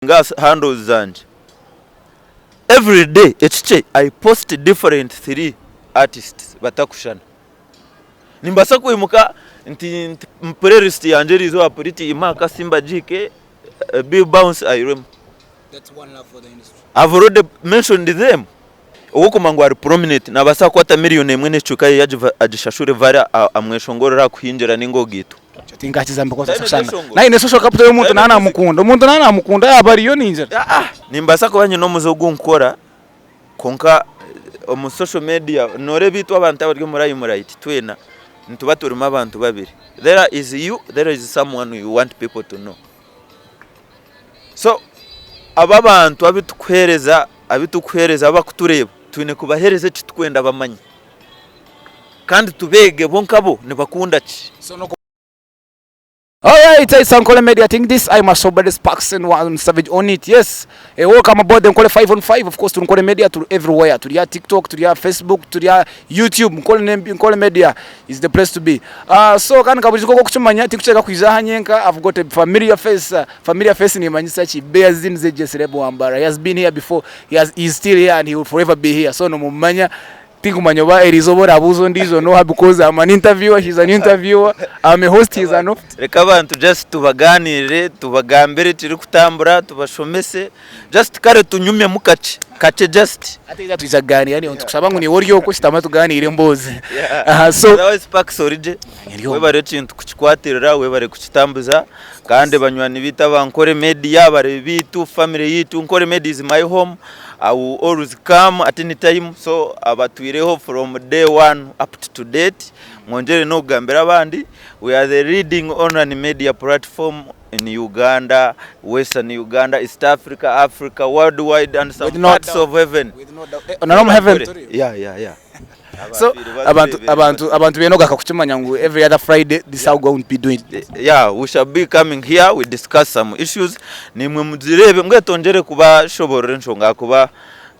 Nga handles zangye everyday ekikye I post different 3 artists batakushushana. Nimbaasa kwimuka nti nti playlist yangye eriizooba Pretty Mark, Simba GK, Bill Bounce airwemu. I've already mentioned them. Ow'okumanya ngu ari prominent naabaasa kukwata miriyoni emwe n'ekicweka ye agishashure vare amweshongorere aha kuhingira ninga ogaitwa. Ekyo tinkakizamu because Taine oshanga byeshongoro. naine social capital y'omuntu Taine naaba music. namukunda omuntu naaba namukunda yaaba ariyo ningira. Ah, nimbaasa kuba nyine omuze ogu nkukora kwonka omu social media nooreeba itwe abantu abari omu limelight twena nituba turimu abantu babiri. There is you, there is someone you want people to know. So abo abantu abu tukuheereza abu tukuheereza abakutureeba twine kubaheereza eki tukwenda bamanye kandi tubeege bo nkabo nibakunda ki. Alright, it's Ankole Media. I think this I'm a sober Sparks and one Savage on it. Yes. Hey, welcome aboard the Nkole 5 on 5. Of course, turi Nkole Media turi everywhere. Turi ya TikTok, turi ya Facebook, turi ya YouTube. Nkole, Nkole Media is the place to be. So kandi nka burijo nk'okukimanya tikukyeka kwija aha nyenka. I've got a familiar face. Familiar face nimanyisa ki? Beazin ZJ Celeb Wambara. He has been here before. He is still here and he will forever be here. So nomumanya tinkumanya oba eriizooba orabuuza ondiijo noha because I'm an interviewer, he's an interviewer, I'm a host, he's an host. Reka abantu just tubaganirire, tubagambire ekirikutambura, tubashomese, just kare tunyumyemu kakye, kakye just. Hati ija twija kuganira niiwe nitukushaba ngu niiwe ori okwo shutama tuganire emboozi. Aha so Otherwise Sparks origye, webare ekintu kukikwatirira, webare kukitambuza kandi banywani beitu aba Nkore Media, abareebi beitu, family yeitu, Nkore Media is my home, I will always come at any time so abatwireho from day one up to date mwongyere n'okugambira abandi we are the leading online media platform in Uganda, Western Uganda, East Africa, Africa, worldwide and some With no parts doubt. of heaven. With no doubt. Eh, na n'omu heaven turiyo. Yeah. So Abafiire abantu batureebere abantu abantu beine ogaka kukimanya ngu every other Friday this how going to be doing. Yeah, we shall be coming here, we discuss some issues. Nimwe muzireebe mbwenu twongyere kubashoborora enshonga ahakuba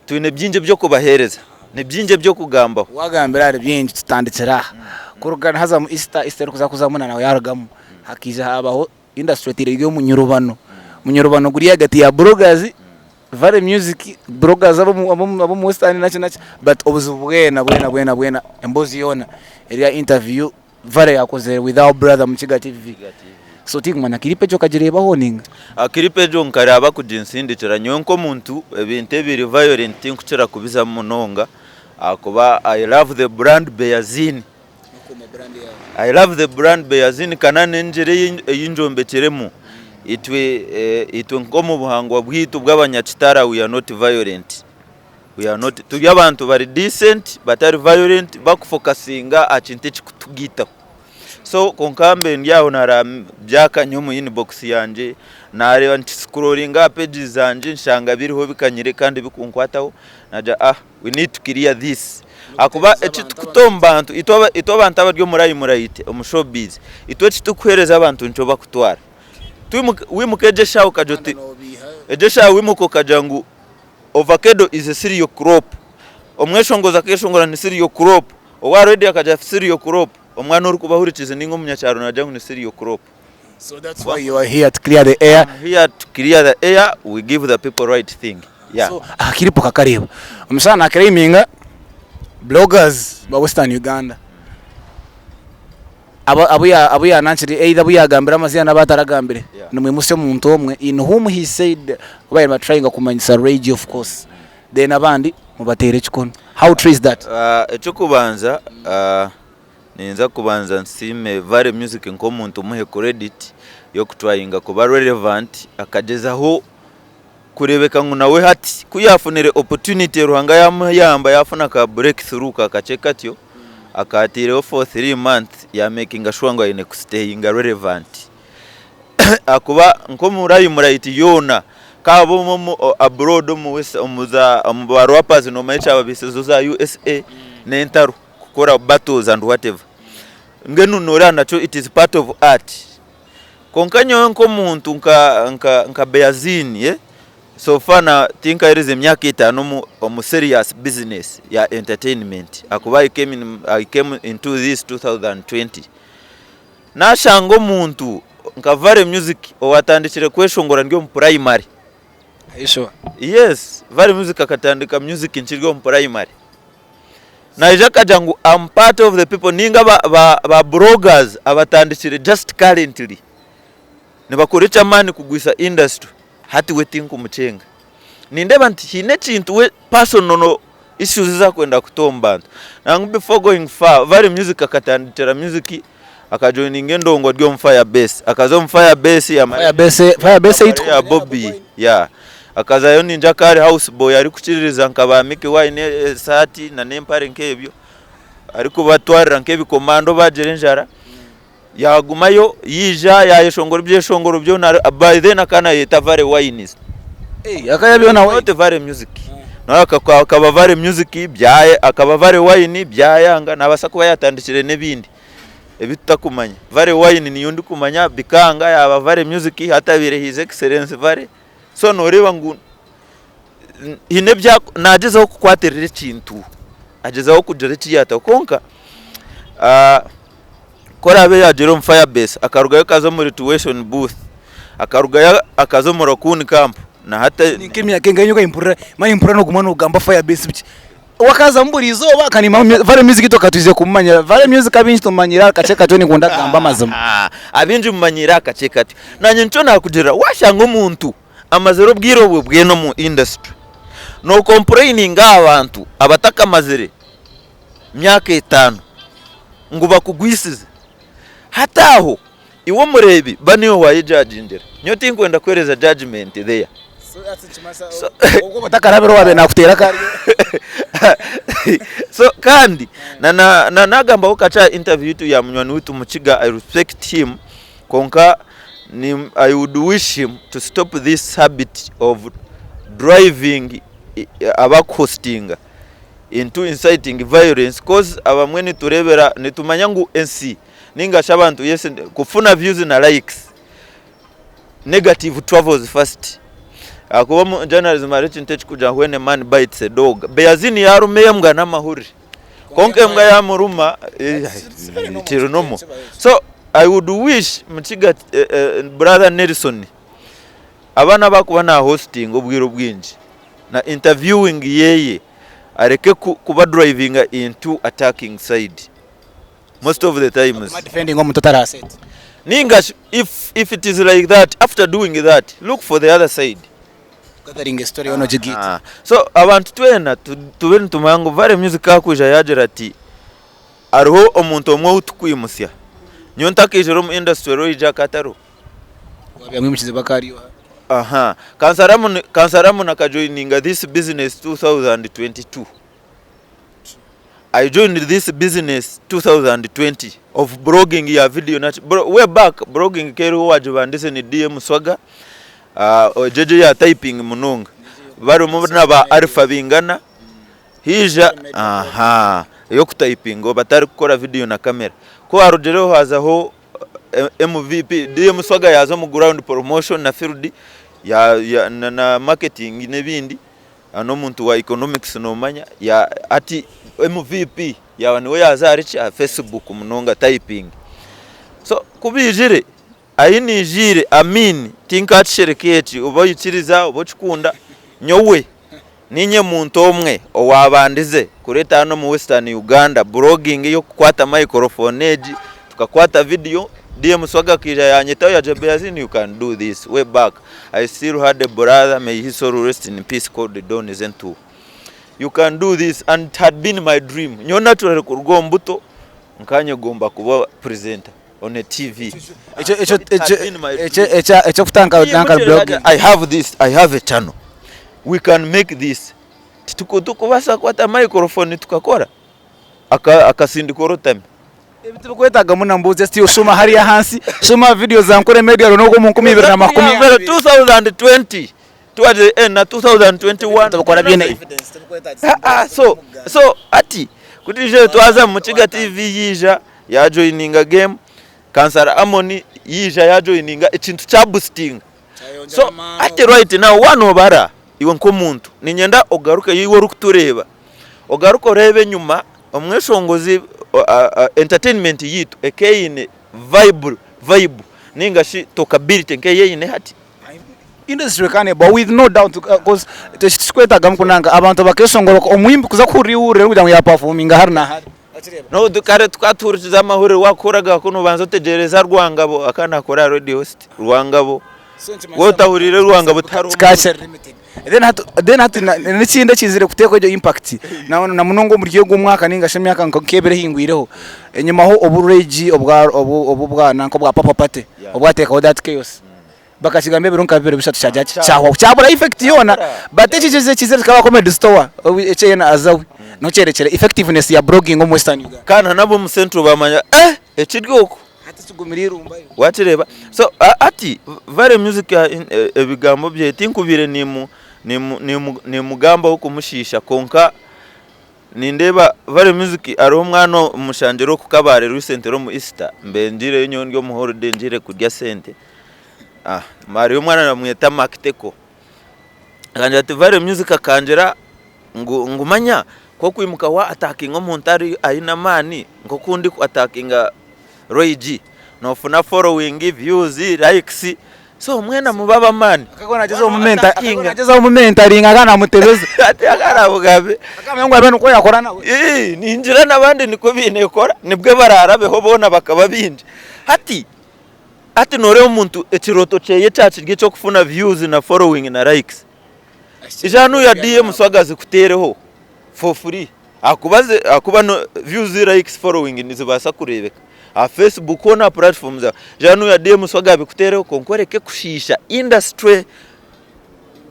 twine bingi eby'okubaheereza. Ni bingi eby'okugambaho. Wagambira ahari bingi tutandikire aha. Kuruga haza mu Easter, Easter erikuza kuzamu na nawe yarugamu. Hakaija habaho industry etaire eri omu nyirubano. Omunyirubano guri ahagati ya bloggers, Valley Music, bloggers ab'omu Western naki naki but obuzibu bwena bwena bwena bwena emboozi yoona eri aha interview Valley yakozire with our brother Mukiga TV. So tinkumanya clip egyo okagireebaho ninga? Clip egyo nkareeba kuginsindikira nyowe nk'omuntu ebintu ebiri violent tinkukira kubizamu munonga ahakuba I love the brand Beaziini. I love the brand Beaziini ka n'engyera ei njombekyeremu. Itwe itwe nk'omu buhangwa bwaitu bw'abanyakitara we are not violent. We are not turi abantu bari decent batari violent bakufokasinga aha kintu ekikutugaitaho. So kwonka mbe ndi aho naareeba byakanya omu inbox yangye, naareeba nkisikuroringa aha pages zangye nshanga biriho bikanyire kandi bikunkwataho, naagira ah we need to clear this ahakuba eki turikuta omu bantu itwe itwe abantu abari omu limelight omu showbiz itwe eki turikuheereza abantu nikyo bakutwara. Wimuka egyo eshaaha okagira oti egyo eshaaha wimuka okagira ngu Ovacado is a cereal crop, omweshongozi akeshongora ni cereal crop, owa radio akagira ati cereal crop, omwana orikuba ahurikiize ninga omunyakyaro naagira ngu ni cereal crop. So that's why you are here to clear the air. I'm here to clear the air, we give the people right thing. Yeah. So aha clip okakareeba. Omushaija naclaiminga bloggers ba Western Uganda. Abu abu ya abu yanankire either abu yagambire amaziina n'abu ataragambire. Yeah. Nimwimutsya omuntu omwe in whom he said babaire nibatrayinga kumanyisa radio of course. Then abandi mubateere ekikono. How true is that? Eky'okubanza ninza kubanza nsiime Valley Music nk'omuntu muhe credit y'okutrayinga kuba relevant akagyezaho kureebeka ngu nawe hati ku yaafunire opportunity Ruhanga yaamuyamba yaafuna ka breakthrough ka kakye katyo akaataireho for 3 months yaamakinga sure ngu aine kustayinga relevant ahakuba nk'omu limelight yoona kaaba omu abroad omu west omu za omu ba rappers noomanya ekyababiisize za USA n'entaro kukora battles and whatever mbwenu nooreeba nakyo it is part of art. Kwonka nyowe nk'omuntu nka nka nka Beaziini so far na tinkahereza emyaka etaano omu omu serious business ya entertainment ahakuba I came in I came into this 2020. Nashanga omuntu nka Valley Music owatandikire kweshongora ndi omu primary. Are you sure? Yes, Valley Music akatandika music nkiri omu primary. Naija akagira ngu am part of the people ninga ba, ba, ba bloggers abatandikire just currently nibakora eky'amaani kugwisa industry hati we tinkumukyenga. Nindeeba nti haine ekintu we personal issues ezi arikwenda kuta omu bantu. Nangwa before going far, Valley Music akatandikira music akajoininga endongo ari omu Fire Base. Akaza omu Fire Base yamara Fire Base, Fire Base ei ya Bobi, yeah. Akazayo ningira akaba ari house boy arikukiririza nka ba Mickey Wine esaati na n'empare nk'ebyo, arikubatwarira nk'ebikomando baagira enjara. Yaagumayo yaija yaayeshongora ebyeshongoro byona, by then akaba naayeyeta Valley Wines. Eh, akaba byona Not Valley Music. Nawe akaba Valley Music, bya akaba Valley Wine byayanga, naabaasa kuba yaatandikire n'ebindi ebi tutakumanya. Valley Wine niyo ndikumanya bikanga yaaba Valley Music hati abaire His Excellency Valley. So nooreeba ngu haine ebi naagyezaho kukwatirira ekintu, agyezaho kugira eki yaataho kwonka Ku araabe yaagiire omu fire base akarugayo akaza omu rituation booth, akarugayo akaza omu raccoon camp na hati. Ni nk'emyaka engahi nyowe mpurira manya mpurira noguma nogamba fire base biki wakazamu buri izooba kandi Valley Music itwe tukaba kumumanyira Valley Music abaingi tumumanyire aha kakye katyo ninkunda kugamba amazima. Abaingi mumanyire aha kakye katyo. Nanye nikyo nakugira washanga omuntu amazire obwire obwe bwena omu industry no complaininga aha bantu abatakamazire myaka etano ngu bakugwisize. Hati aho iwe omureebi ba niiwe wayejagingira. Nyowe tinkwenda kuheereza judgement there. Obwo otakarabire owaabaire naakuteera akaryo. So kandi na na nagambaho kakye aha interview yitu ya munywani witu Mukiga, I respect him kwonka ni I would wish him to stop this habit of driving abakuhostinga into inciting violence coz abamwe niturebera nitumanya ngu ensi ninga shi abantu yes kufuna views na likes negative travels fast ahakuba omu journalism hariho ekintu ekikugira ngu when a man bites a dog Beazini yaruma embwa n'amahurire kwonka embwa yamuruma kiri normal so I would wish Mukiga brother Nelson Abaana abakuba na hostinga obwire obwingi na interviewing yeye areke kuba drivinga into attacking side most of the times. Aguma defending omuntu otari aha set. Ninga shi if if it is like that after doing that look for the other side. Gathering story yoona ogigaite. So abantu twena tube nitumanya ngu Valley Music akwija yagira ati hariho omuntu omwe ou tukwimutsya nyowe ntakaijire omu industry Roy Jack atariho. Wabyamu bakaryoha. Aha. Kansaramu Kansaramu nakajoininga this business 2022. I joined this business 2020 of blogging ya video naki bro, way back blogging keriho wagibandize ni DM Swaga uh, jeje ya typing munonga barimu na ba Alpha bingana haija aha ey'okutayipinga batari kukora video na kamera ku harugireho hazaho MVP, DM Swaga yaaza omu ground promotion na field ya, ya, na, na marketing n'ebindi n'omuntu wa economics noomanya ya, hati MVP yaaba niwe yaaza ahari ki aha Facebook munonga typing. So ku baijire ahi naijiire Amin tinkakishereka eki oba oikiriza oba okikunda nyowe Niinye muntu omwe owaabandize kureeta hanu omu Western Uganda blogging ey'okukwata microphone egi tukakwata video. DM Swaga akaija yanyetaho yagira Beazin you can do this way back I still had a brother may his soul rest in peace called Don Zentu you can do this and it had been my dream nyowe naturally kuruga omu buto nkanyegomba kuba presenter on a TV. Ekyo ekyo eky'okutandika nanka blogging. I have this, I have a channel. We can make this. Titukubaasa kukwata microphone tukakora akasindika orutami. Ebi tibirikwetaaga na mbuuzi esti shuma hariya ahansi, shuma video za Nkore Media runoga omu 2020. 2020 towards the end na 2021 Tubikora byine evidence tibirikwetaagisa. So so hati kutwija twaza Mukiga TV yaija yajoininga game Kansara Amon yaija yajoininga ekintu kyabusitinga so hati right now waaba nobara iwe nk'omuntu niinyenda ogarukeyo iwe orikutureeba ogaruke oreebe enyima omweshongozi entertainment yaitu eka eine vibe vibe ninga shi talkability nk'eyi eine hati. Industry kandi but with no doubt coz tikikwetagamu kunanka abantu bakeshongora omwimbi kuza kuhurira eihurire kugira ngu ya performinga hari na hari. No kare tukaba tuhurikiza amahurire wakuhuriraga ku nobanza otegyereza Rwangabo akaba nakora aha Radio West Rwangabo waaba otahuriire Rwangabo tihariho Kikaba limited. Then hati then hati n'ekindi ekizire kuteeka egyo impact na namunonga omuri ogu omwaka ninga shi emyaka nk'ebiri ehingwireho enyimaho obu Regi obwa obu obwa nanka obwa Papa Party obwateekaho that chaos. Bakakigamba ebiro nka bibiri bishatu kyagira ki kyahwaho kyabura effect yoona but eki ekiza ekiza kikaba comedy store obu ekyena azawi niho kyerekyera effectiveness ya blogging omu western Uganda. Kandi na n'ab'omu central bamanya eh ekiri oku. Hati kigumire eirumbayo. Wakireeba? So hati Valley Music ebigambo bye tinkubaire nimu nimu nimu nimugambaho kumushiisha kwonka Nindeeba Valley Music hariho omwana omushangire oku Kabale recently omu Easter mbe ngiireyo nyowe ndi omu holiday ngiire kurya sente hariyo omwana nibamweta Mark Teko akangira ati Valley Music akangira ngu ngu manya ku okwimuka wa attackinga omuntu aine amaani nk'oku ndi ku attackinga Roy G nofuna following, views, likes So mwena mube ab'amaani. Akaba nagyezaho mumenta akaba nagyezaho mumentaringa akaba namutebeza. Hati akarabugambe. Akamanya ngu abe nikwo yakora nawe. Ii ningira n'abandi nikwo baine kukora nibwo bararabeho boona bakaba baingi. Hati hati noreeba omuntu ekirooto kyeye kyakiri eky'okufuna views na following na likes. Ija hanu ya DM swaga zikuteereho for free. Ahakuba zi ahakuba no views, likes, following nizibaasa kureebeka aha Facebook hoona aha platform zaawe. Ija hanu ya DM swaga abikuteereho kwonka oreke kushiisha industry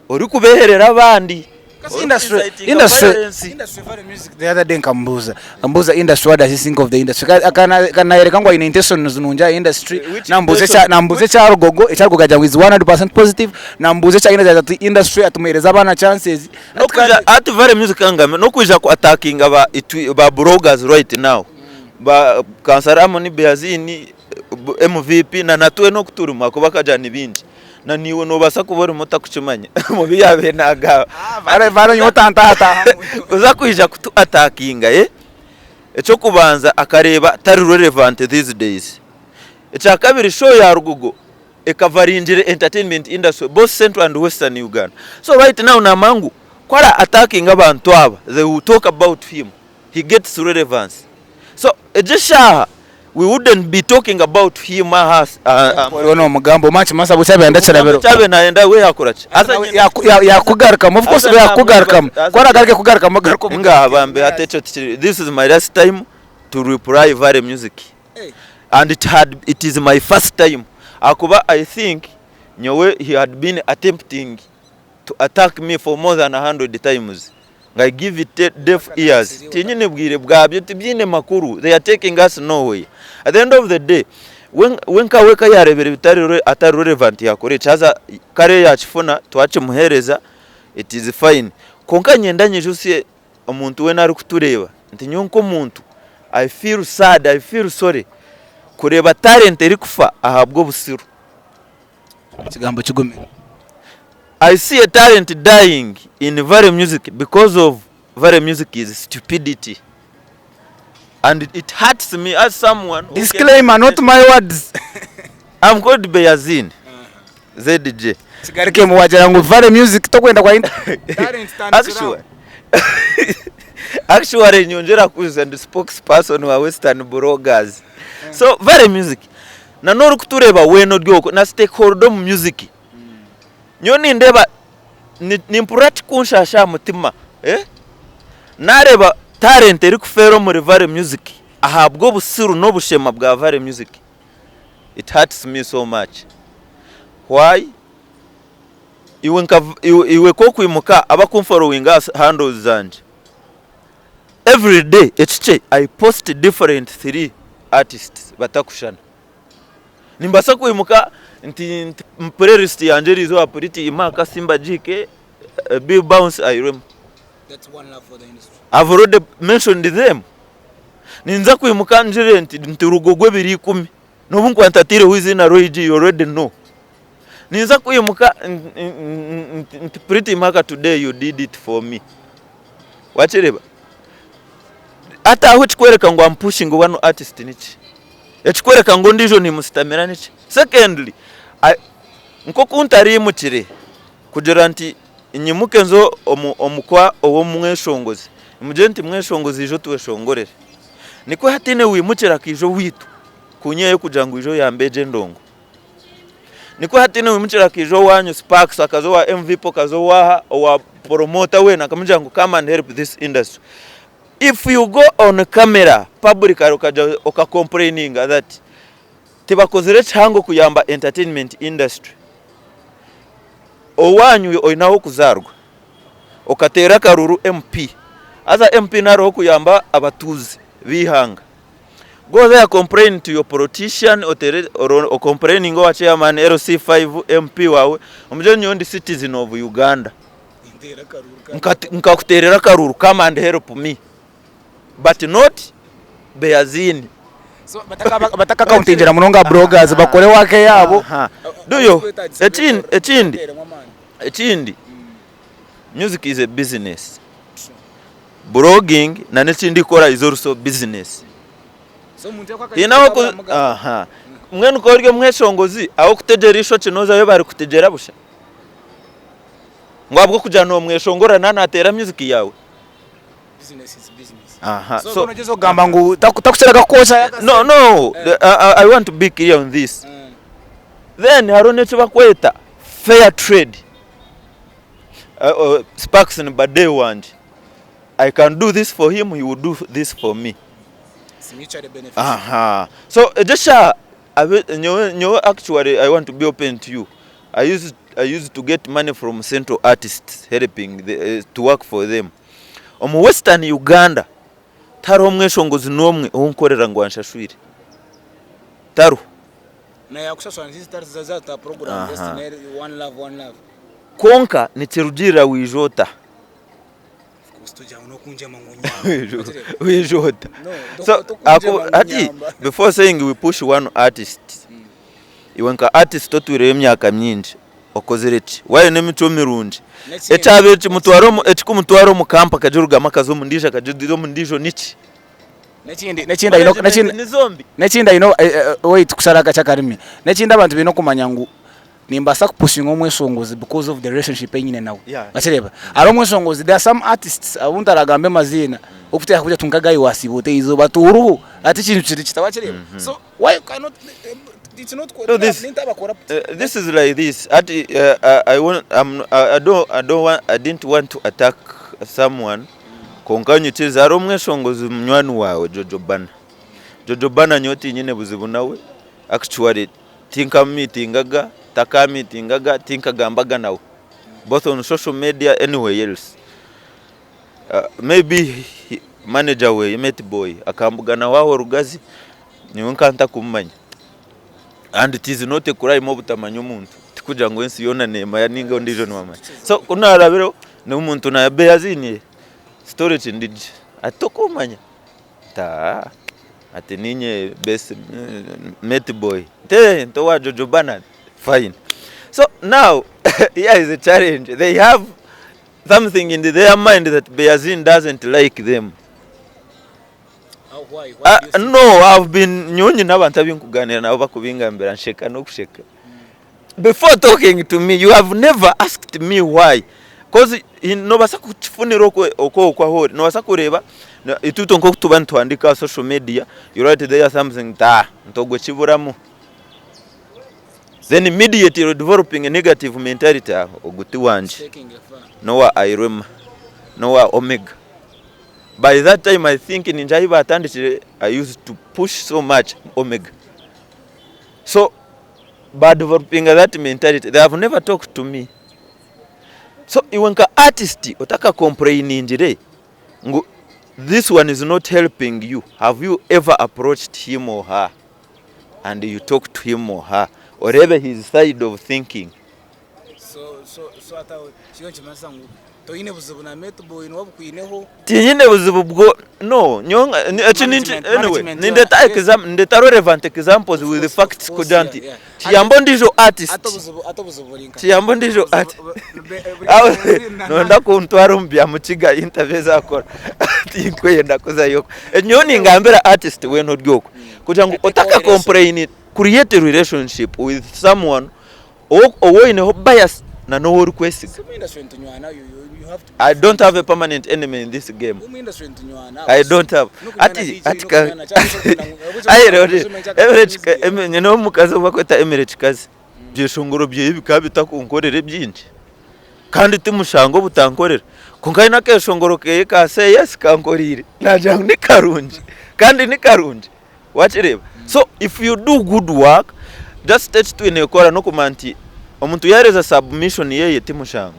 orikubeeherera abandi. Kasi industry industry industry Valley Music the other day nkamubuuza nkamubuuza industry what does he think of the industry Ka- akana- akanayereka ngu aine intentions nungi aha industry Which nambuuza intention? ekya nambuuza ekya Rugogo ekya Rugogo agira ngu is 100% positive nambuuza ekya industry agira ati industry atumuhereza abaana chances N'okwija hati Valley Music kangambe n'okwija ku attackinga ba itwe ba bloggers right now ba Kansara Amon Beazini MVP na na twena oku turimu ahakuba akagira ni bingi na naiwe noobaasa kuba orimu otakukimanya omu bi yaabaire naagamba. Vale vale nyowe otantaataahamu. Oza kwija kutu attackinga eh eky'okubanza akareeba tari relevant these days. Ekyakabiri show ya Rugogo ekavaringire entertainment industry both central and western Uganda. So right now namanya ngu ku ara attackinga abantu aba they will talk about him, he gets relevance. So egi eshaaha we wouldn't be talking about him aha aha Oriho nomugamba omanye kimasa bukya byenda kirabiro. Ekya abe nayenda we yakora ki? Haza Nawe yaku- ya- yakugarukamu of course Haza yakugarukamu namwebaza- ku aragaruke kugarukamu agaruke omu- Ngaha bambe hati ekyo tikiri this is my last time to reply Valley Music. And it had it is my first time ahakuba I think nyowe he had been attempting to attack me for more than 100 times nga I give it deaf ears tinyine bwire bwabyo tibyine makuru they are taking us nowhere at the end of the day we we nka we ka yarebire bitari atari relevant yakora eki haza kare yakifuna twakimuhereza it is fine kwonka nyenda nyijusye omuntu weena arikutureeba nti nyowe nk'omuntu I feel sad, I feel sorry kureeba talent erikufa ahabw'obusiru. Ekigambo kigumire. I see a talent dying in Valley music because of Valley music is stupidity and it hurts me as someone who Disclaimer, not my words. I'm called Beyazin ZJ. Kigarukemu wagira ngu Valley Music tokwenda kwa talent Actually, actually nyongyera kuza ndi spokesperson wa Western Bloggers. So Valley Music na n'orikutureeba weena ori okwo na stakeholder omu music. Nyowe nindeeba nimpurira kirikunshasha aha mutima eh, nareeba talent erikufeera omuri Valley Music ahabw'obusiru n'obushema bwa Valley Music. It hurts me so much. Why? Iwe nka iwe, iwe ku okwimuka abakunforowinga aha handles zangye every day ekikye I post different 3 artists batakushushana. Nimbaasa kwimuka nti nti playlist yangye eriizooba Pretty Mark, Simba GK, Bill Bounce airwemu. I've already mentioned them. Ninza kwimuka ngire nti nti Rugogwe ebiro ikumi n'obu nkuba ntataireho eiziina Roy G you already know. Ninza kwimuka nti Pretty Maka today you did it for me. Wakireeba? Hati aho ekikworeka ngu am pushing one artist niki? Ekikworeka ngu ondiijo nimusitamira niki? Secondly, nk'oku ntariimukire. Kugira nti nyimuke nze omu omu ka ow'omweshongozi, mugire nti mweshongozi ija otweshongorere. Nikwo hataine wimukire akaija owaitu kunyeeyo kugira ngu ija oyambe egyo endongo. Nikwo hataine wimukire akaija owaanyu Sparks akaza owa MVP okaza owaaha owa promoter weena akamugira ngu come and help this industry. If you go on camera publicly okagira oka complaininga that tibakozire kihango kuyamba entertainment industry, owaanyu oine ah'okuzaarwa okateera akaruru MP haza MP naaruho kuyamba abatuuzi b'eihanga. Go there complain to your politician oteere o complaininge owa chairman LC5 MP waawe omugire ngu nyowe ndi citizen of Uganda nkakuteerera akaruru come and help me but not Beazini. So batakacountingira munonga bloggers bakore work yaabo. Do you ekindi ekindi ekindi music is a business blogging na n'ekindi kukora is also business. Haine ahu oku aha mbwenu ku ori omweshongozi ah'okutegyera eishokye noozayo barikutegyera busha ngu ahabw'okugira noomweshongora naaba naateera music yaawe. Aha, so so kugamba ngu takukiraga kukwosha no no I, I want to be clear on this. Then hariho n'eki bakweta fair trade. Sparks ni badeyi wangye. I can do this for him, he will do this for me. Aha. So egyo eshaaha nyowe nyowe actually I want to be open to you. I used, I used to get money from central artists helping the, to work for them. Omu Western Uganda tihariho mweshongozi n'omwe ou nkorera ngu anshashwire. Tariho. Aha. Kwonka nikirugiirira waija ota. Waija ota. So hati before saying we push one artist, iwe nka artist otwireyo emyaka mingi okozire ki? Waaba oine emicwe mirungi, ekyabaire nikimutwara omu ekikumutwara omu kampu akagirugamu akaza omu ndiijo akagiruga omu ndiijo niki? N'ekindi n'ekindi aine oku- n'ekindi Ni zombi. n'ekindi aine eh, eh, wait kushara akakye akarimi. N'ekindi abantu baine okumanya ngu nimbaasa kupushinga omweshongozi because of the relationship ei nyine nawe. Yeah. Okakireba? Hariho omweshongozi there are some artists abu ntaragambe amaziina okuteeka kugira oti nka guy wasiiba ota eizooba turuho hati ekintu kiri kita wakireba? So why you cannot it's not No, this, this is like this. Ati, I, want, I'm, I, don't, I, don't want, I didn't want to attack someone. Kwonka nyikiriza hariho omweshongozi munywani wawe Jojo Bana. Jojo Bana nyowe tinyine buzibu nawe. Actually tinkamumiitingaga, takaamiitingaga, tinkagambaga nawe. Both on social media anywhere else. Maybe manager we Mate Boy akambuganaho aho Rugazi nyowe nkaba ntakumumanya and it is not a crime obutamanya omuntu tikugira ngu ensi yoona nemanya ninga ondiijo niwamanya so ku narabireho n'omuntu naba yaziinire story ki ndigye ati tokumanya nti aah ati ninye best mate boy nti eeh nti owa Jojo Bernard fine so now here is a challenge they have something in their mind that Beazin doesn't like them. No, I've been nyowe nyine abantu abu nkuganira nabo bakubingambira nsheka n'okusheka. Before talking to me, you have never asked me why. Cause nobaasa kukifunira okwe okwo okwo ahu ori. Nobaasa kureeba itwe nk'oku tuba nituhandiika aha social media, you write there something nti ah nti ogwo kiburamu. Then immediately you're developing a negative mentality ah ogu ti wangye, n'owa Irema, n'owa Omega. By that time I think ningira ahu baatandikire I used to push so much Omega. So ba developinga that mentality, they have never talked to me. So iwe nka artist otaka complainingire ngu this one is not helping you, have you ever approached him or her? And you talk to him or her oreebe his side of thinking. Tinyine buzibu bwo no nyowe eki ninki anyway nindeta exam nindeta relevant examples with facts kugira nti kiyambe ondiijo artist kiyambe ondiijo artist noyenda kuntwara omu bya mukiga interview ezi akora tinkwenda kuzayo nyowe ningambira artist weena ori okwe kugira ngu otaka complain create a relationship with someone ou oineho bias na n'ou orikwesiga. I don't have a permanent enemy in this game. I don't have. Ati ati ka ayi rero Emily Kika Emily nyine omukazi ou bakweta Emily Kikazi. Ebyeshongoro byeye bikaba bitakunkorera ebyingi. Kandi timushango obutankorera. Kwonka haine akeshongoro keye ka say yes kankoreire. Nagira ngu ni karungi kandi ni karungi. Wakireeba? So if you do good work, just eki twine kukora n'okumanya nti omuntu yaheereza submission yeye ti mushango.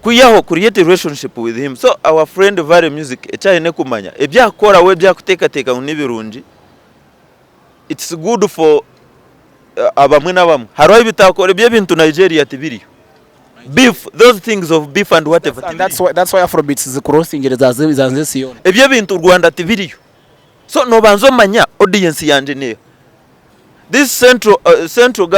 Kwihaho create relationship with him. So our friend Vale Music eki aine kumanya, ebi akukora we ebi akuteekateeka ngu ni birungi, it's good for abamwe n'abamwe. Hariho ebi bitakora, ebi ebintu Nigeria tibiriyo. Beef, those things of beef and whatever And tibiriyo. that's why, that's why Afrobeats zicrossingire zanze ensi yoona. Ebyo ebintu Rwanda tibiriyo. So nobanza omanya audience yangye neeha. This central, central,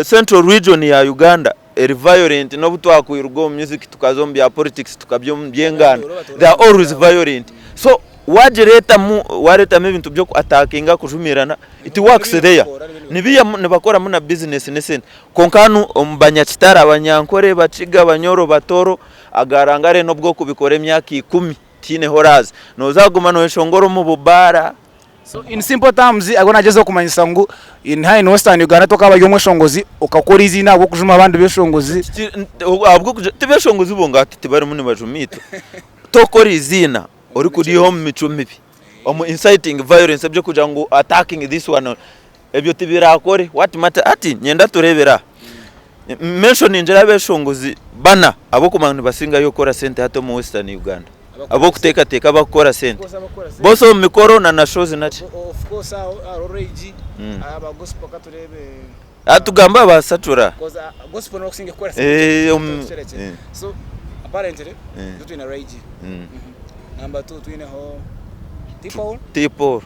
central region ya Uganda eri violent n'obu twakwiruga omu music tukaza omu bya politics tukabya omu by'enganda they are always violent. So wagireetamu wareetamu ebintu by'oku attackinga kujumiirana it works there. Nibiya nibakoramu na business n'esente. Kwonka hanu omu banyakitara, abanyankore, bakiga, banyoro, batoro agarangare n'obw'okubikora emyaka ikumi. Tihaine oraaza. Nooza kuguma nooyeshongora omu bubaara. So in simple terms ago nagyezaho kumanyisa ngu in high in western Uganda tokaba ori omweshongozi okakora eiziina ahabw'okujuma abandi beshongozi. Ahabw'okugira tibeshongozi bonka hati tibarimu nibajuma itwe. Tokora eiziina orikuriiha omu micwe mibi, omu inciting violence eby'okugira ngu attacking this one ebyo tibiraakore. What matter hati niinyenda tureebere aha. Mentioningire abeshongozi bana ab'okumanya ngu nibasingayo kukora sente hati omu western Uganda. Ab'okuteekateeka abakukora sente. Both omu mikoro na na shows naki. Hati tugambe aba Satura. T-Paul.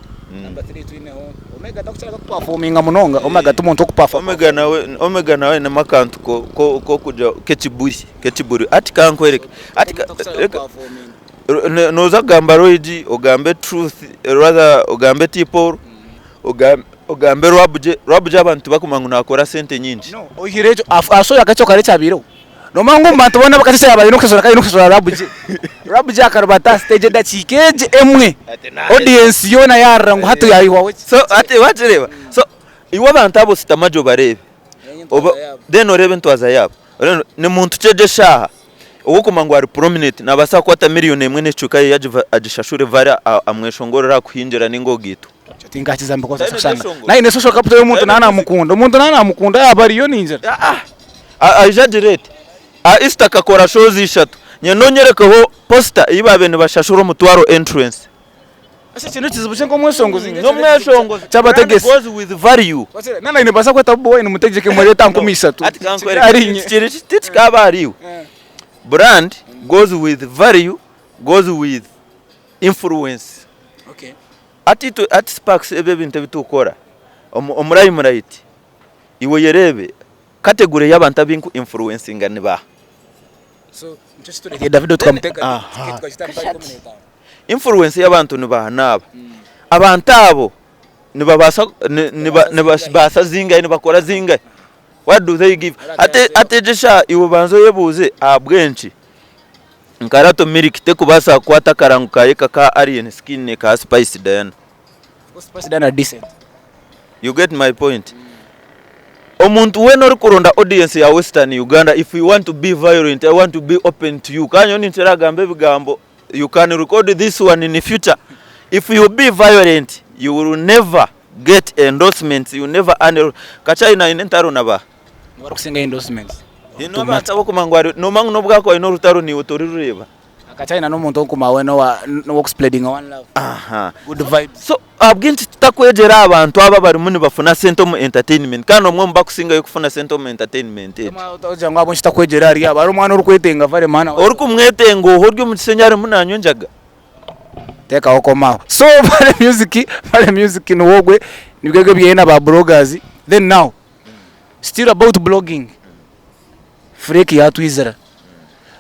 Omega munonga Omega ti muntu okupafa Omega nawe Omega nawe ainemu akantu ko ko kokugira k'ekiburi k'ekiburi hati kankwereke hati ka reka nooza kugamba Royg ogambe Truth rather ogambe T-Paul ogambe ogambe Rwabugye Rwabugye abantu tibakumanya ngu naakora sente nyingi. No oihireho ekyo asoboire akakye kare ekyabaireho Nomanya ngu omu bantu boona abakasese yaaba aine okushashura kandi aine okushashura Rabugye. Rabugye akarubata aha stage edakiika egyo emwe, audience yoona yaarira ngu hati yaihwaho ki? So hati wakireeba? So iwe abantu abo shutama gye obareebe, oba then oreebe entwaza yaabo. Oreebe ni muntu ki egyo eshaaha ow'okumanya ngu ari prominent naabaasa kukwata million emwe n'ekicweka ye agishashure vare amweshongorere aha kuhingira nainga ogaitwa. Ekyo tinkakiza because kushanga naine social capital y'omuntu naaba namukunda, omuntu naaba namukunda yaaba ariyo ningira. Aija agire ati, Aha Easter akakora shows ishatu, nyenda onyerekeho poster ei baabaire nibashashura omutwaro entrance. Eki eki n'ekizibu kye nk'omweshongozi. N'omweshongozi. Ky'abategesi. Brand goes with value. Naaba nimbaasa kweta Bobi Wine mutegyeke mureete aha 3000. Hati kankwereke, kiri tikikaaba ahari iwe. Brand goes with value, goes with influence. Hati itwe, hati Sparks ebi ebintu ebi turikukora, omu limelight, iwe oyereebe Category y'abantu abu nku influencinga ni baaha? Influence y'abantu ni baaha n'aba? Abantu abo nibabaasa nibabaasa zingahi nibakora zingahi? What do they give? Hati hati egi eshaaha iwe banza oyebuuze ahabw'enki nka Rato Milk terikubaasa kukwata akarango kaayo aka Alien Skin n'eka Spice Diana? You get my point? Omuntu weena orikuronda audience ya western Uganda if you want to be violent I want to be open to you kandi nyowe ninkira kugamba ebigambo you can record this one in future if you be violent you will never get endorsements you never earn Kachina aine entaro na ba Abarikusinga endorsements. Haine abantu abakumanya ngu ari nomanya ngu n'obu akuba aine orutaro naiwe torirureeba. Akachina n'omuntu orikuma we n'owokuspreadinga one love. Aha. Good vibes. So ahabw'enki tutakwegyera aha bantu aba abarimu nibafuna sente omu entertainment kandi omwe omu bakusingayo kufuna sente omu entertainment egi. Ogira ngu ahabw'enki tutakwegyera ahari aba? Hariho omwana orikwetenga vare man. Orikumwetenga oho ori omu kishenyi arimu nanywa enjaga. Teekaho koma aho. So Vale Music, Vale Music niwe ogwe, nibyo ebyo ebyeye na ba bloggers. Then now, still about blogging. Fleck yatwizira.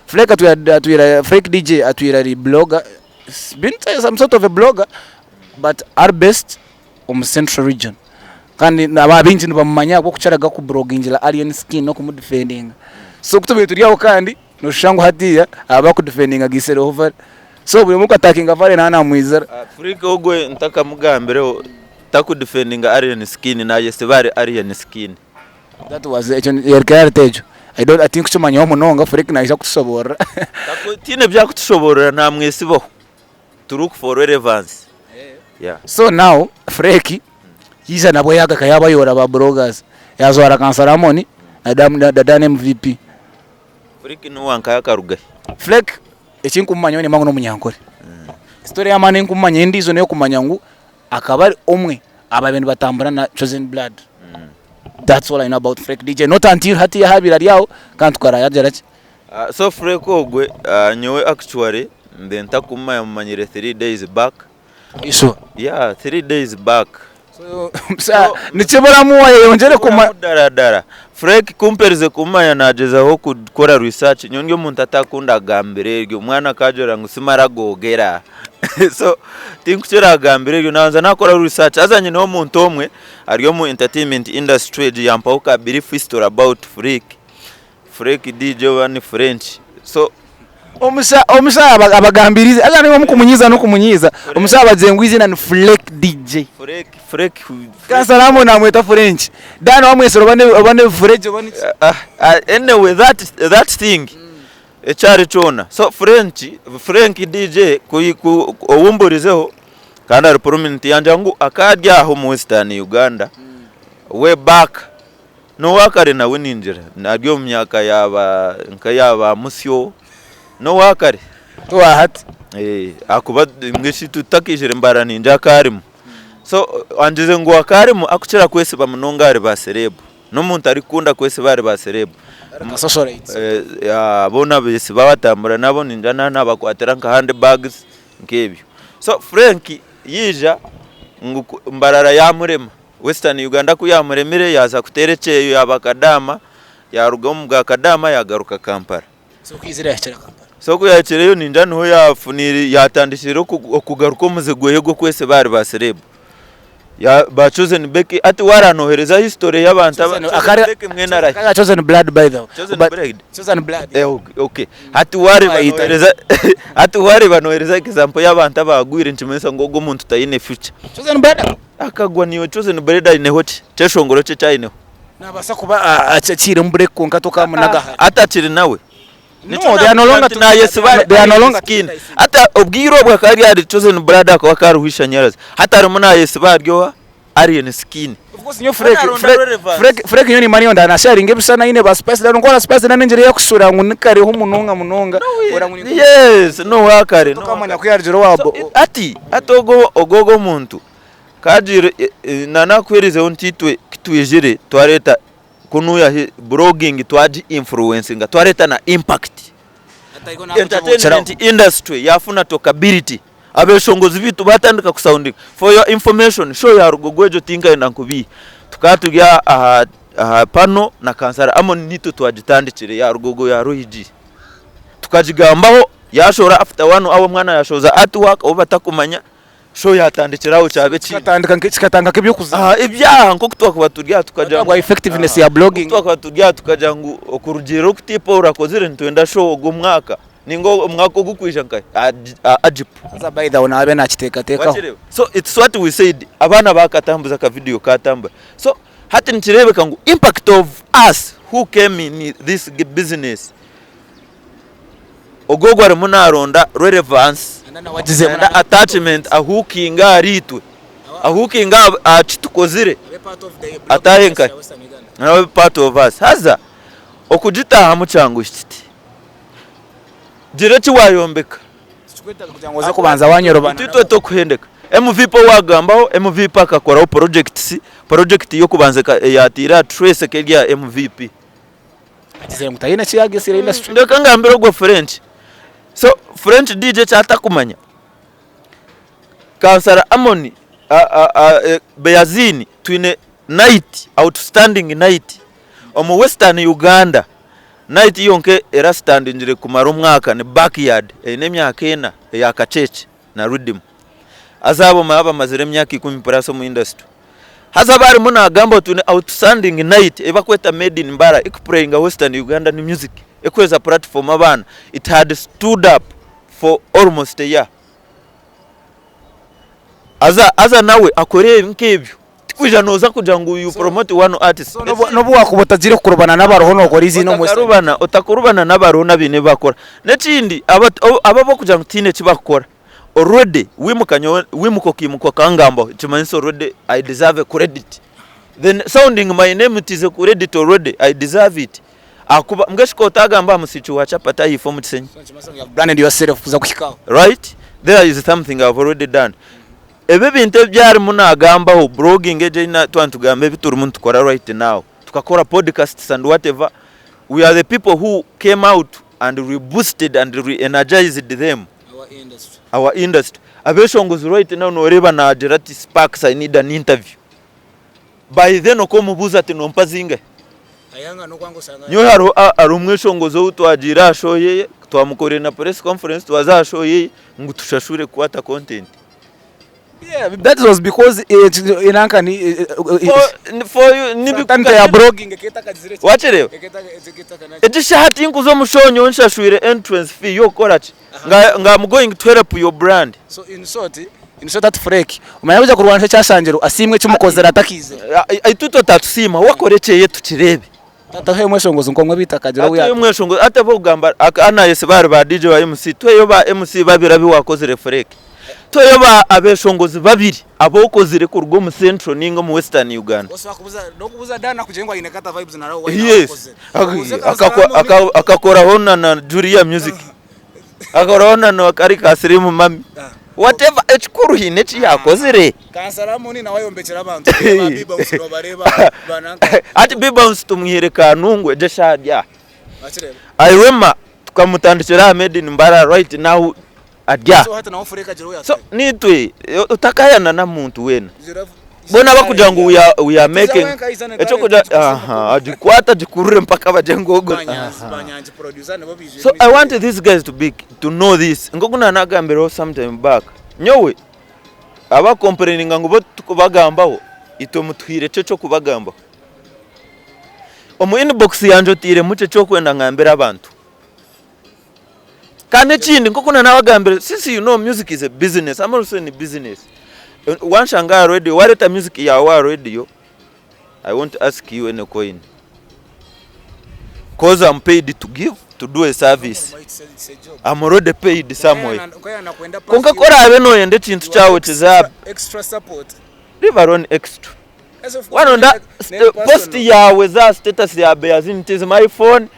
Fleck atwire atwire Fleck DJ atwire ari blogger been some sort of a blogger but ari based omu central region kandi abaingi nibamumanya ahabw'okukiraga kublogingira Alien Skin n'okumudifendinga. So ku tubaire turi aho kandi noshusha ngu hatiiya aba akudifendinga agaitsireho Vale. So buri omwe orikuatakinga Vale naaba namwizira. Freak ogwe ntakamugambireho takudifendinga Alien Skin nayesiba ahari Alien Skin. That was ekyo yari clarity egyo. I don't tinkukimanyaho munonga Freak naija kutushoboorora. Tihaine ebyakutushoboorora namwesibaho. To look for relevance. Yeah. So now Freak yaija nabwo yagaruka yabayoora ba bloggers yazwara Kansara Amoni na Dan MVP. Freak n'owa nkahe akarugahe? Freak ekinkumumanyaho nimanya ngu n'omunyankore. Story y'amaani eyinkumumanya endiijo n'eyokumanya ngu akaba ari omwe aha baabaire nibatambura na Chosen Blood. That's all I know about Freak DJ not until hati ahu abaire ari aho kandi tukaraba yagira ki. So Freak ogwe nyowe actually mbe ntakumumanya mumanyire 3 days back. Are you sure? Yeah, 3 days back. So, nikiburamu wayeyongyere kuma. Dara dara. Freak kumperize kumumanya nagyezaho kukora research nyowe ndi omuntu atakunda agambira eryo omwana akagira ngu simara gogera so tinkukira agambira eryo nabanza nakora research haza nyineho omuntu omwe ari omu entertainment industry egi yampaho ka brief history about Freak. Freak DJ oba ni French so. Omusha omusha abagambirize haza niiwe omukumunyiiza n'okumunyiiza omusha abagira ngu eiziina ni Fleck DJ. Fleck Fleck Kansara Amon namweta French Dan wamwesire oba oba ni Fredge oba niki. Anyway that that thing ekyari kyona so French Frenk DJ ku ou mburizeho kandi ari prominent yangira ngu akaba ari aha omu Western Uganda way back. N'owaakare nawe ningira ari omu myaka ya nka eya ba Musyo, n'owaakare. Ti owa hati. Ahakuba mbwenu shi tutakaizire Mbarara ningira akaba arimu. So angize ngu akaba arimu arikukira kwesiba munonga ahari ba serebu. N'omuntu arikukunda kwesiba ahari ba serebu. Nka socialite. Boona abeesiba abatambura nabo ningira naaba naabakwatira nka hand bags nk'ebyo. So Frank yaija ngu Mbarara yaamurema. Western Uganda ku yaamuremire yaaza kuteera ekyeyo yaaba Kadaama, yaaruga omu bwa Kadaama yaagaruka Kampala. So ku yaizire yaahikire Kampala? So ku yaahikireyo ningira niho yaafuniire yaatandikire okugaruka omuze gweye gw'okwesiba ahari ba serebu. Ba Chosen Becky hati waranoohereza history y'abantu aba Chosen Becky mbwenu arahi? Akaba Chosen Blood by the way. Chosen Blood? Chosen Blood. Okay. Hati waareeba noohereza hati waareeba noohereza example y'abantu abaagwire nikimanyisa ngu ogwo omuntu taine future. Chosen Blood? Akagwa niiwe Chosen Blood aineho ki? Kyeshongoro ki eki aineho? Naabaasa kuba akiiremu break kwonka tokamunaga hare. Atakiri nawe. No, they are no longer together. They are no longer together. Hati obwire obwo akaba ari ahari Chosen Blood akaba akariho ishanyarazi. Hati arimu naayesiba ahari oha? Alien Skin. Of course nyowe Fleck, Fleck, Fleck, Fleck nyowe nimanya ngu nasharinga ebishushani aine ba Spice Diana kwonka Spice Diana engyeri eyakushura ngu nikareho munonga munonga ora ngu Yes, n'owakare. Tokamanya ku yarugire owa So, hati hati ogwo ogwo ogwo omuntu kagiire nanakuherizeho nti itwe kitwijire twareeta kunuya blogging twagi influencinga twareeta na impact. Entertainment industry yafuna talkability abeshongozi baitu batandika ku soundinga for your information show ya Rugogo egyo tinkayenda nkubiihe tukaba turi aha aha pano na kansara Amon nitwe twagitandikire ya Rugogo ya Roy G tukagigambaho yashohora after one hour omwana yashohoza artwork ou batakumanya Show yatandikira aho kyaba ekindi. Kikatandika nka kikatandika nk'eby'okuza. Aha ebyaha nk'oku twakuba turi aha tukagira ngu. Effectiveness ya blogging. Nk'oku twakuba turi aha tukagira ngu okurugiirira oku T-Paul akozire nitwenda show ogu omwaka ninga omwaka ogukwija nka aha Agip. Haza by the way naabe naakiteekateekaho. Wakireeba? So it's what we said abaana baakatambuza aka video kaatambura. So hati nikireebeka ngu impact of us who came in this business Ogwo ogwo arimu naronda relevance nayenda attachment ahukinge ahari itwe, ahukinge aha kitukozire ataahe nkahi? Nawe abe part of us. Haza okugitaahamu kyanguhi kiti, gira eki wayombeka. Itwe tokuhendeka. MVP ou wagambaho, MVP akakoraho projects, project y'okubanza eyatiire aha trace ekaba eri eya MVP. Agizire ngu taine eki yagesire industry. Reka ngambire ogwo French. So French DJ eki atakumanya, Kansara Amon Beyazini twine night, outstanding night omu Western Uganda. Night yonka erasitandingire kumara omwaka ni Backyard eine emyaka ena eya Kacheche na Riddim. Haza abo bamazire emyaka ikumi plus omu industry. Haza abu arimu naagamba twine outstanding night ei barikweta Made in Mbara erikupureyinga Western Ugandan music erikuheereza platform abaana. It had stood up for almost a year. Haza haza nawe akore nk'ebyo. Tikwija nooza kugira ngu you promote one artist. So n'obu n'obu waakuba otagiire kukurubana n'abariho nookora eiziina omu Western. Otakarubana otakurubana n'abariho n'abaine ebi bakora. N'ekindi aba abo abarikugira ngu tihaine eki bakukora already wiimuka nyowe wiimuka okaimuka okangambaho nikimanyisa already I deserve a credit. Then sounding my name it is a credit already I deserve it. Ahakuba mbwenu shi ku otagamba aha musiiki wa chapati ahaifo omu Kisenyi. So nikimanyisa ngu you have branded yourself kuza kuhika aho. Right? There is something I have already done. Ebi ebintu ebi arimu naagambaho, blogging egyo ei twaba nitugamba ebi turimu nitukora right now, tukakora podcasts and whatever, we are the people who came out and reboosted and re-energized them, Our industry. our industry. Abeshongozi right now nooreeba naagira ati Sparks I need an interview. By then okomubuuza ati nompa zingahi? Nyowe hariho hariho omweshongozi ou twagiire aha show yeye, twamukorire na press conference twaza aha show yeye ngu tushashure kukwata content. Yeah, that was because enanka ni For, for you, fraternity ya blogging eketakagizire ki? Wakireeba? Egi shaaha tinkuza omu show nyowe nshashwire entrance fee y'okukora ki? Nga, nga I'm going to help your brand. So in short, in short ati Fureki, omanya kuija kurwanisa ekyashangirwe, asiimwe ekimukozire atakaizire. Itwe totatusiima, we akore ekyeye tukireebe. Tataho omweshongozi nk'omwe beitu akagira obu Hati omweshongozi, hati ab'okugamba anayesi baari ba DJ ba MC, tweyo ba MC babiri abu wakozire Fureki. Tweyo ba abeshongozi babiri abu okozire kuruga omu Central ninga omu Western Uganda. Yes, akakoraho na na Julia Music. Akakoraho na na kari ka Slim Mummy. Whatever, ekikuru haine eki yakozire. Hati B-Bounce tumwihire Kanungu egyo eshaaha ari aha. Irema tukamutandikira aha Made in Mbarara right now ari aha. So naitwe otakayana n'omuntu weena. Boona abarikugira ngu we are, we are making ekyokugira aha agikwate agikurure mpaka bagye ngu ogu aha. So I want these guys to be to know this nk'oku naanagambireho sometime back nyowe abakompureyininga ngu bo tikubagambaho itwe mutuhaire ki eky'okubagambaho? Omu inbox yangye otairemu ki eky'okwenda ngambire abantu? Kandi ekindi nk'oku naanabagambire since you know music is a business, I'm also in business, wanshanga aha radio wareeta music yaawe aha radio I won't ask you any coin coz am paid to give to do a service am already paid somewhere kwonka ku oraabe nooyenda ekintu kyawe kize aha leave alone extra waronda post yaawe za status ya Beazin it is my phone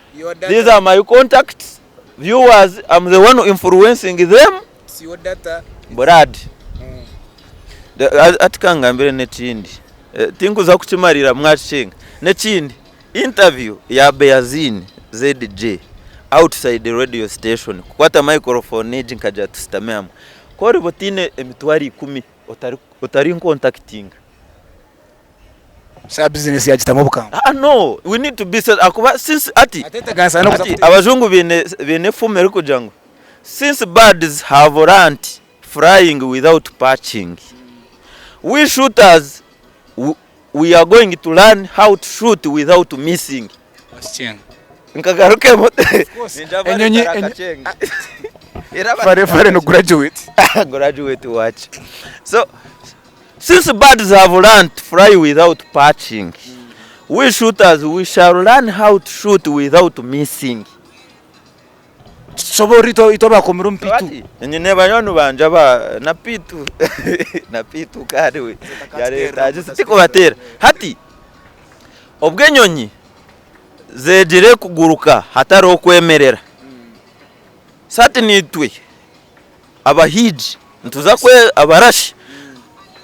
these are my contacts viewers am the one influencing them Brad hati kangambire n'ekindi Tinkuza kukimarira mwakicenga. N'ekindi, interview ya Beazin ZJ outside radio station kukwata microphone egi nkagira tusitame hamwe. Ku oriba otaine emitwaro ikumi otari nkontakitinga. Shaaha business yagitamu obukambwe. Aa no, we need to be ahakuba since hati hati abajungu baine baine efumu erikugira ngu since birds have learnt flying without perching. We shooters we are going to learn how to shoot without missing. Nkagarukemu. Enyonyi fare fare no graduate. Graduate waaki. So since birds have learned to fly without perching, we shooters we shall learn how to shoot without missing. Tusobora itwe itwe abakomire omu P2. Nyine banywani bangye aba na P2 na P2 kandi we yareeta tikubateera. Hati obwo enyonyi zeegire kuguruka hatariho kwemerera, so hati naitwe abahiigi nituza kwe abarashi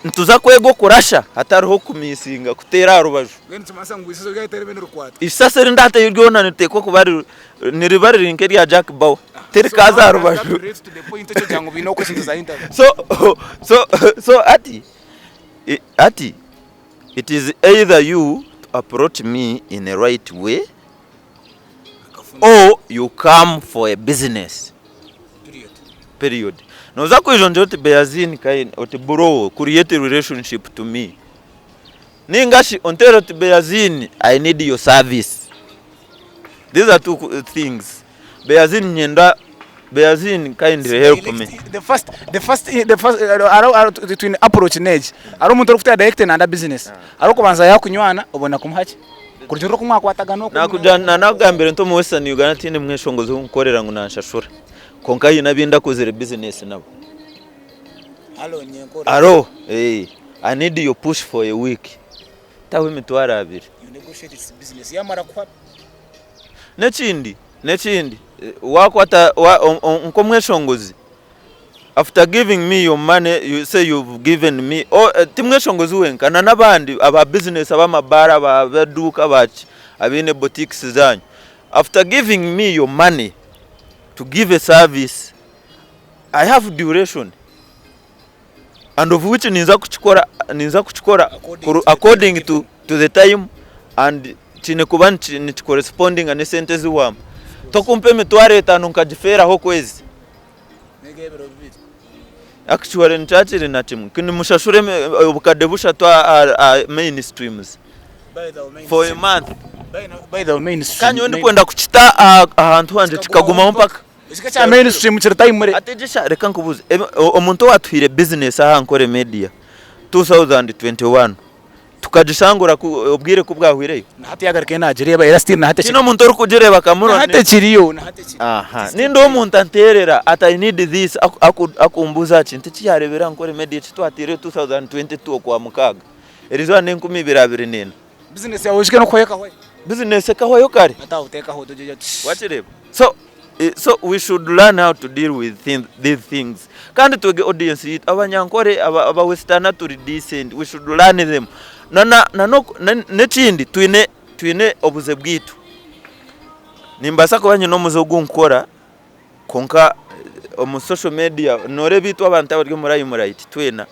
nituza kwega okurasha hatariho kumisinga kuteera aha rubaju. Mbwenu nikimanyisa ngu eisasi eryateera ribe nirikwata. Eisasi eri ndateera ryona niriteekwa kuba riri niriba riri nk'erya Jack Bauer tirikaaza aha rubaju. So so so hati hati it is either you to approach me in a right way or you come for a business. Period. Noza kwija ongire oti Beazin Kaini oti bro create relationship to me. Ninga shi onteere oti Beyazin I need your service. These are two things. Beyazin nyenda Beyazin kindly help me. The first, the first, the first, hariho twine approach n'egi. Hariho omuntu orikuteera direct nanda business. Hariho okubanza yakunywana obona kumuha ki? Kurugiirira oku mwakwatagana oku. Nakugira nanakugambire nti omu Western Uganda tihaine mweshongozi ou nkukorera ngu nanshashura. Kwonka haine abu ndakozire business nabo. Haro, eh, I need your push for a week. Taho emitwaro abiri. N'ekindi, n'ekindi, wakwata nk'omweshongozi, after giving me your money, you say you've given me, oh, ti mweshongozi wenka, na n'abandi aba business, ab'amabaara, ab'eduuka, abaki, abaine boutiques zaanyu. After giving me your money to give a service, I have duration and of which ninza kukikora ninza kukikora according to, to the time and kiine kuba nikikorespondinga n'esente ezi wampa. Tokumpa emitwaro etaano nkagifeeraho okwezi. Actually nikyakiri na kimwe. Nimushashure obukadde bushatu aha main streams for a month. Kandi nyowe ndikwenda kukita ahantu hangye kikagumaho mpaka. Ekika kya mainstream kiri timely. Hati egi reka nkubuuze, omuntu owatuhaire bizinesi aha Ankole Media 2021 tukagishangura obwire ku bwahwireyo? Na hati yagarukayo nagireeba era still na hati Tihaine omuntu orikugireeba akamurora? Na hati ekiriyo, na hati ekiriyo. Aha, nindeeba omuntu anteerera ati I need this akumbuuza aha kintu eki yaareebire aha Ankole Media eki twateireyo 2022 Okwamukaaga, eriizooba n'enkumibiri abiri n'ena. Bizinesi yaawe ohikire n'okuhwayo ekahwayo. Bizinesi ekahwayo kare. Hati aho teekaho otogyerya oti. Wakireeba? So, so we should learn how to deal with these things. Kandi twege audience yaitu, Abanyankore, Abawesitana turi decent, we should learn them. Na na na n'ekindi twine twine obuze bwaitu. Nimbaasa kuba nyine omuze ogu nkukora kwonka omu social media nooreeba itwe abantu abari omu limelight twena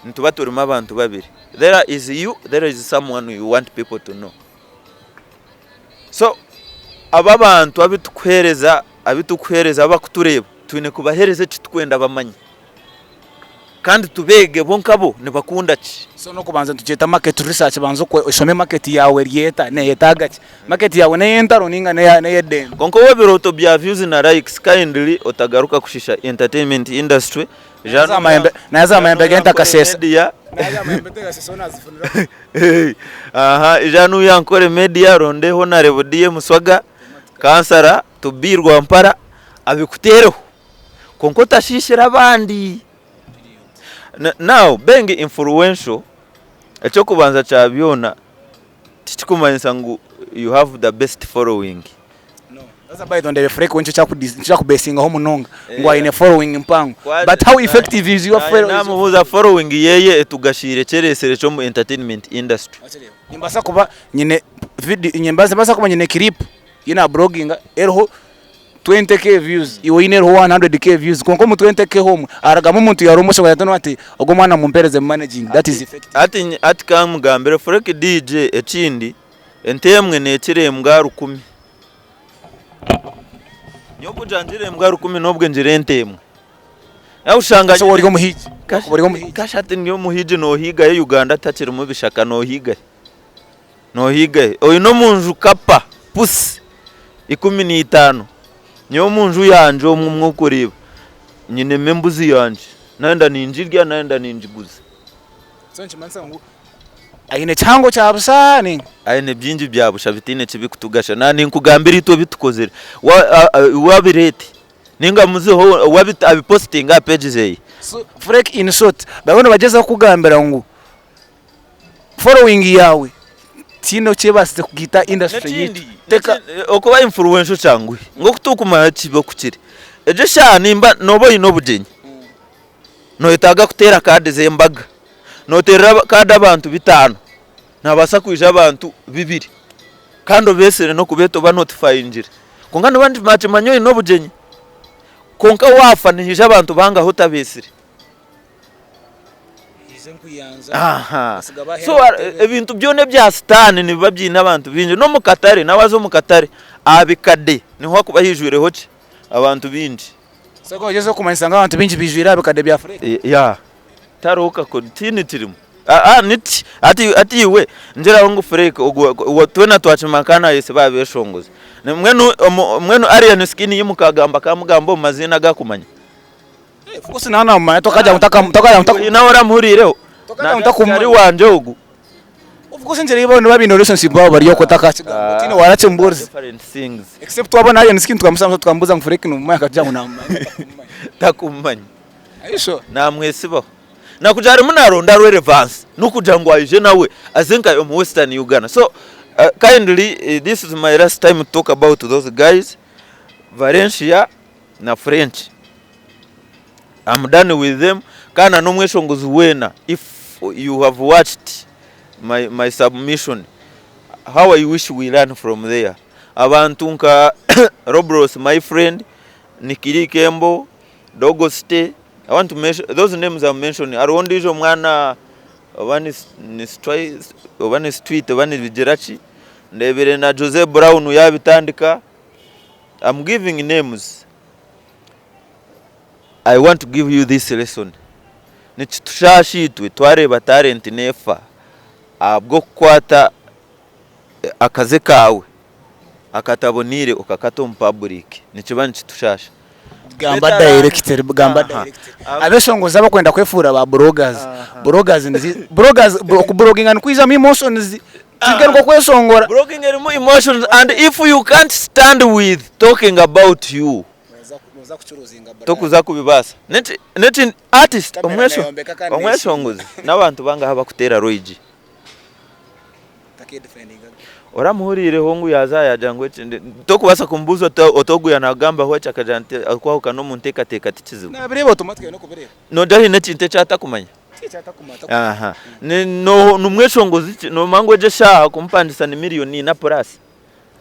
nituba turimu abantu babiri. There is you, there is someone you want people to know. So abo abantu abu tukuheereza abu tukuheereza abakutureeba twine kubaheereza eki tukwenda bamanye kandi tubeege bo nkabo nibakunda ki. So n'okubanza nitugyeta market research banza oshome market yaawe eri eta, neyetaaga ki? Market yaawe n'ey'entaro ninga n'ey'eddembe? Kwonka ow'ebirooto bya views na likes kindly otagaruka kushisha entertainment industry Naza aha mahembe g'entakasesa. Aha, ija nuuya Ankole Media ronde Honarebo DM Swaga, kansara to be Rwampara abikuteereho. Kwonka otashiishira abandi. Now being influential, eky'okubanza kya byona tikikumanyisa ngu you have the best following. Haza by the way ndeebe Fleck we nikyo kyakubesingaho munonga ngu aine following mpango but how effective is your following? Namubuuza following yeye etugashiire ki eresire ki omu entertainment industry? Nimbaasa kuba nyine video nimbaasa kuba nyine clip ei na bloginga eriho 20k views iwe oine eriho 100k views kwonka omu 20k omwe harugamu omuntu yaromosha yatandika ati ogu omwana mumpereze mumanejinge that is effective. Hati hati kamugambire Fleck DJ ekindi ente emwe nekira embwa rukumi. Nyowe kugira ngire embwa rukumi nobwe ngira ente emwe. Nawe oshanga So ori omuhiigi? Ori omuhiigi? Kasha hati ndi omuhiigi nohiigayo Uganda takirimu bishaka nohiigahe? Nohiigahe? Oine omunju kapa, pusi 15, nyowe omunju yangye omu omu okureeba nyinemu embuzi yangye, nayenda ningirya nayenda ningiguza. So nikimanyisa ngu aine kihango kya busha ninga? Aine bingi bya busha bitaine ki bikutugasha. Na ninkugambira itwe ebi tukozire. Iwe abireete ninga muzeho we abipositinge aha page zeye. So Fleck in short bariyo nibagyezaho kukugambira ngu following yaawe tihaine oku ebaasize kugaita industry yaitu. N'ekindi, okuba influential kyanguhi. Nk'oku turikumanya kibi oku kiri. Egyo eshaaha nimba nooba oine obugyenyi. Noyetaaga kuteera kaadi z'embaga. Nooteerera kaadi abantu bitaano, nihabaasa kwija abantu bibiri kandi obeetsire n'okubeeta oba notifayingire. Kwonka niba nibakimanya oine obugyenyi. Kwonka waafa nihaija abantu bangahi otabeetsire? Aha. So ebintu byona ebya sitaane nibiba biine abantu baingi. N'omu katare, nawe waaza omu katare, aha bikade niho hakuba haijwireho ki? Abantu baingi. So ogyezeho kumanyisa ngu abantu baingi baijwire aha bikade bya Fred? Ya, tihariho kako, tihaine kirimu. Ah, ah, niti hati hati iwe ngiraho ngu Furek ogwo ogwo twena twakimanya ka naayesiba aha beeshongozi. Mbwenu omu mbwenu Alien Skin yimuka agamba akamugamba omu maziina agu akumanya. Of course naaba naamumanya tokagira ngu taka tokagira ngu Oine ahu oramuhuriireho? Tokagira ngu Naagira ati takumanya. ari wangye ogu. Of course ngyere niba baine relationship baaba bari okwo otakakigamba otiine warakimubuurize. Different things. Except wabona Alien Skin tukamushanga tukamubuuza ngu Furek nomumanya akatugira ngu naamumanya takumumanya. Takumumanya. Are you sure? Naamwesibaho. Nakugira arimu naronda relevance nokugira ngu aije nawe aze nka omu western Uganda so kindly this is my last time to talk about those guys Valencia na French I'm done with them kandi na n'omweshongozi weena if you have watched my, my submission how I wish we learn from there abantu nka Robros my friend Nikiri Kembo Dogo City I want to mention those names I'm mentioning hariho ondiijo mwana oba ni ni Stwi oba ni Street oba nibigira ki ndeebire na Jose Brown yaabitandika I'm giving names I want to give you this lesson nikitushaasha itwe twareeba talent neefa ahabw'okukwata akaze kaawe akataboneire okakata omu public nikiba nikitushaasha. Gamba directly, gamba directly. Abeshongozi abakwenda kwefuura ba bloggers, bloggers nizi bloggers okubloginga nikwijamu emotions tigaruka kweshongora. Blogging erimu emotions and if you can't stand with talking about you tokuza kubibaasa. Neki artist omweshongozi n'abantu bangahi abakuteera rwigi? Oramuhuriireho ngu yaaza aha yaagira ngu eki tokubaasa kumubuuza oti oti ogu yaanakugambaho eki akagira nti okwahukana omu nteekateeka ti kizibu. Naabireeba automatically n'okubireeba. Noogira haine ekintu eki atakumanya? Ti eki atakumanya. Aha. Ni no nimweshongozi ki noomanya ngu egi eshaaha kumupangisa ni miriyoni ina purasi.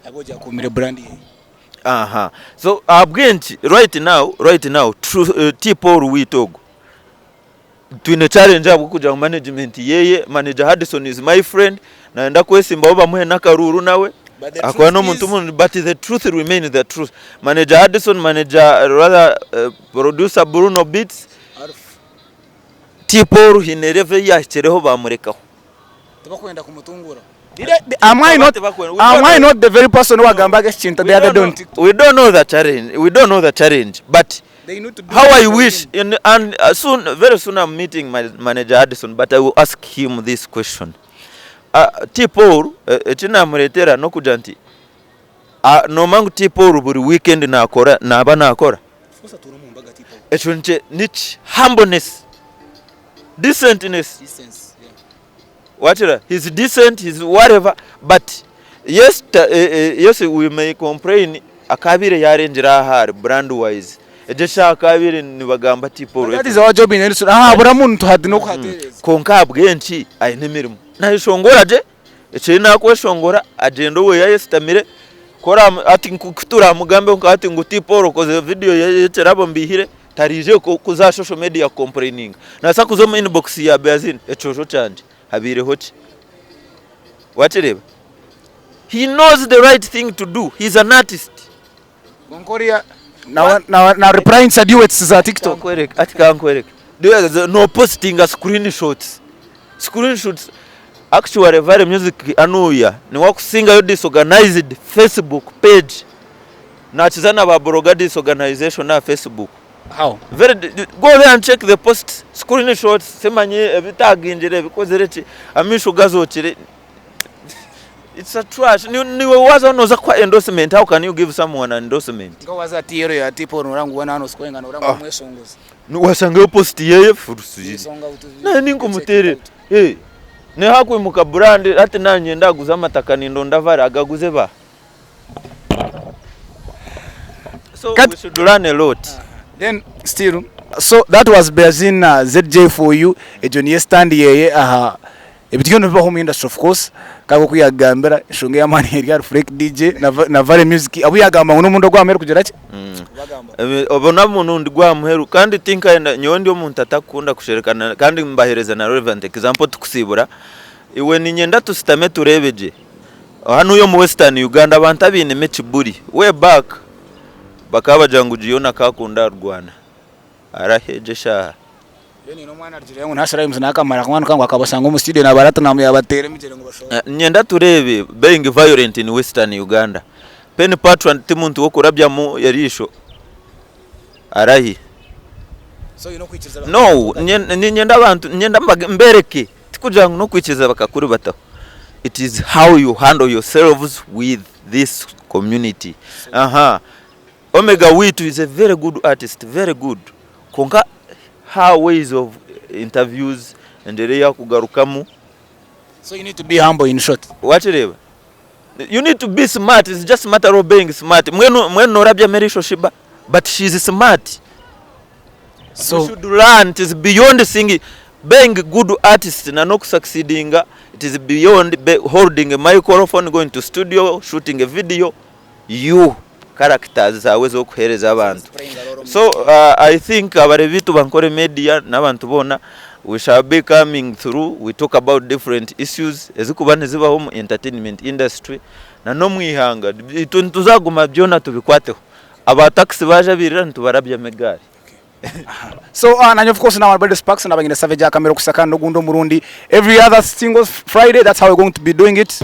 Abe ogyo akuumire brand ye. Aha. So ahabw'enki right now right now T Paul waitu ogu Twine challenge ahabw'okugira ngu management yeye, manager Hudson is my friend, nayenda kwesimbaho bamuhe n'akaruuru nawe But the ahakuba truth n'omuntu is- murungi but the truth remains the truth. Manager Hudson, manager rather producer Bruno Beats, Alf. T Paul haine level ei yahikireho bamurekaho. Tibakwenda kumutungura. Am I not, am I not the very person owagambaga eki kintu the other day on TikTok? We don't know the challenge, we don't know the challenge but They need to do how I it for wish him. in, and soon very soon I'm meeting my manager Addison but I will ask him this question. T Paul eki namureetera n'okugira nti noomanya ngu T Paul buri weekend naakora naaba naakora Of course atuura omu mbaga T Paul. ekyo nikye niki humbleness decentness Decency, yeah. Wakira he's decent he's whatever but yes ta, eh, eh, yes we may complain akabaire yarengyera aha ahari brand wise egyo eshaaha akabaire nibagamba ti Paul That is our job in industry. Aha buri muntu hati n'okuhateereza. Kwonka ahabw'enki aine emirimo nayeshongora gye ekiri nakweshongora agyenda owe ayesitamire ku oramu hati ku turamugambeho nka hati ngu T Paul okozire video y'ekirabo mbiihire Tariije kuza aha social media ku complaininga. Nabaasa kuza omu inbox ya Beazin, ekyojo kyangye habaireho ki? Wakireeba? He knows the right thing to do, he is an artist. Kwonka oriya na na replyingisa duets za TikTok. Kankwereke, ati kankwereke. No postinga screenshots. Screenshots actually Vale Music anuya niwe akusingayo disorganized Facebook page. Nakiza na ba blogger disorganization aha Facebook. How? Very go there and check the posts, screenshots, simanyi ebitagingire ebikozire ki, amaisho gazokire. It's a trash. Niwe waza noza kuha endorsement, how can you give someone an endorsement? Nka waza ati yero ya tipo nora ngu wana sikoyenga nora ngu mweshongozi. Washangayo post yeye furusi. Naye ninkumuterera. Eh. Nihakwimuka brand hati nanye ndaguza amataka nindonda vare agaguze ba. So Kat- we should learn a lot. Then still so that was Beazin uh, ZJ for you egyo niyo stand yeye aha ebintu byona bibaho omu industry of course kandi oku yagambira enshonga ey'amaani eri ahari Fleck DJ na, Va- na Vale Music abu yagamba ngu n'omurundi ogw'ahamuheru kugira ki Kubagamba. Obu n'omurundi gw'ahamuheru kandi tinkayenda nyowe ndi omuntu atakukunda kusherekana kandi mbahereza na relevant example tikusiibura iwe niinyenda tusitame tureebe gye Hanuya omu western Uganda abantu abainemu ekiburi way back bakaba bagira ngu Gion akakunda arwana araha egyo eshaaha. Niinyenda tureebe being violent in western Uganda. Penny Patron ti muntu w'okurabyamu eriisho arahi. No, niinyenda abantu, niinyenda mbereke, tikugira ngu n'okwikiriza bakakuribataho. It is how you handle yourselves with this community. Aha. Omega Witu is a very good artist, very good. Kwonka her ways of interviews, engyero ei arikugarukamu. So you need to be humble in short. Wakireeba? You need to be smart, it's just matter of being smart. Mbwenu mbwenu norabyamu eriisho Sheebah but she is smart. So you should learn, it is beyond singing. Being good artist na n'okusucceedinga, it is beyond be, holding a microphone, going to studio, shooting a video. You characters zaawe ez'okuheereza abantu. So uh, I think abareebi baitu ba Nkore Media n'abantu boona we shall be coming through we talk about different issues ezikuba nizibaho omu entertainment industry na n'omu ihanga. Itwe nituzaguma byona tubikwateho. Aba taxi baaja bairira nitubarabyamu egaari. So uh, nanye of course now Brother Sparks naba nyine Savage akamera okusaka n'ogundi omurundi every other single Friday that's how we're going to be doing it.